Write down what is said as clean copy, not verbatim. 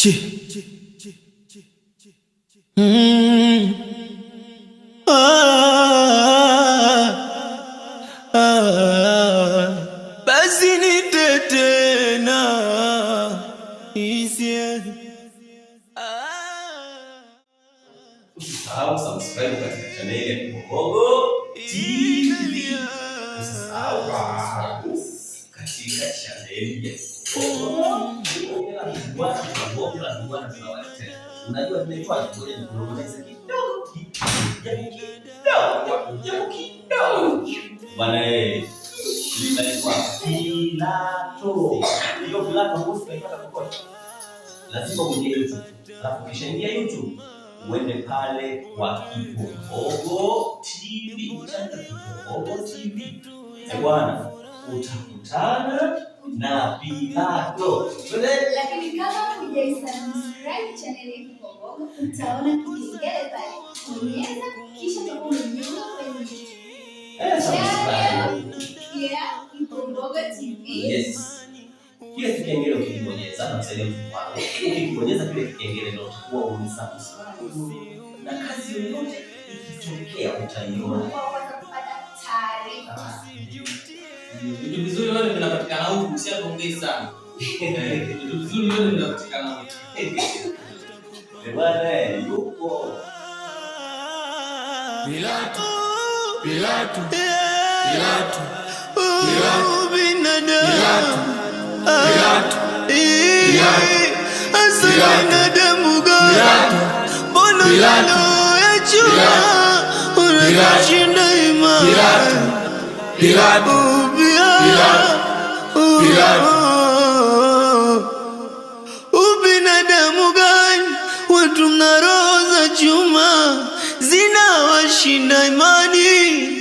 Chi. Mm. Ah, ah, basi nite tena isie. Ah. Usisahau subscribe katika chaneli ya Kibogogo TV. Usisahau subscribe katika chaneli ya Kibogogo. Bwana tunawaletea. Unajua tunaitwaje? Ngoja nikunong'oneze kidogo japo kidogo, japo kidogo. Bwana inaitwa Pilato. Hiyo Pilato huwezi kuipata popote. Lazima uingie YouTube. Alafu ukishaingia YouTube uende pale kwa Kibogogo TV. Ukishaandika Kibogogo TV, bwana, utakutana na Pilato. Lakini kama hujaisubscribe channel ya Kibogogo, utaona kikengele pale, bonyeza, kisha utakuwa umejiunga kwenye Subscribe. ya Kibogogo TV. Yes. Kile kikengele ukikibonyeza, namsaidia mtu wako. Ukikibonyeza kile kikengele ndio utakuwa umesubscribe. Na kazi yoyote ikitokea utaiona. Kwa kwanza kupata taarifa. Vitu vizuri vyote vinapatikana huku, si hatuongei sana. Vitu vizuri vyote vinapatikana huku. Bwana yupo. Pilato, Pilato, Pilato, Pilato, binadamu hasa binadamu gani? Mbona roho ya chuma unashinda imani? Ubinadamu gani? Watu mna roho za chuma zinawashinda imani.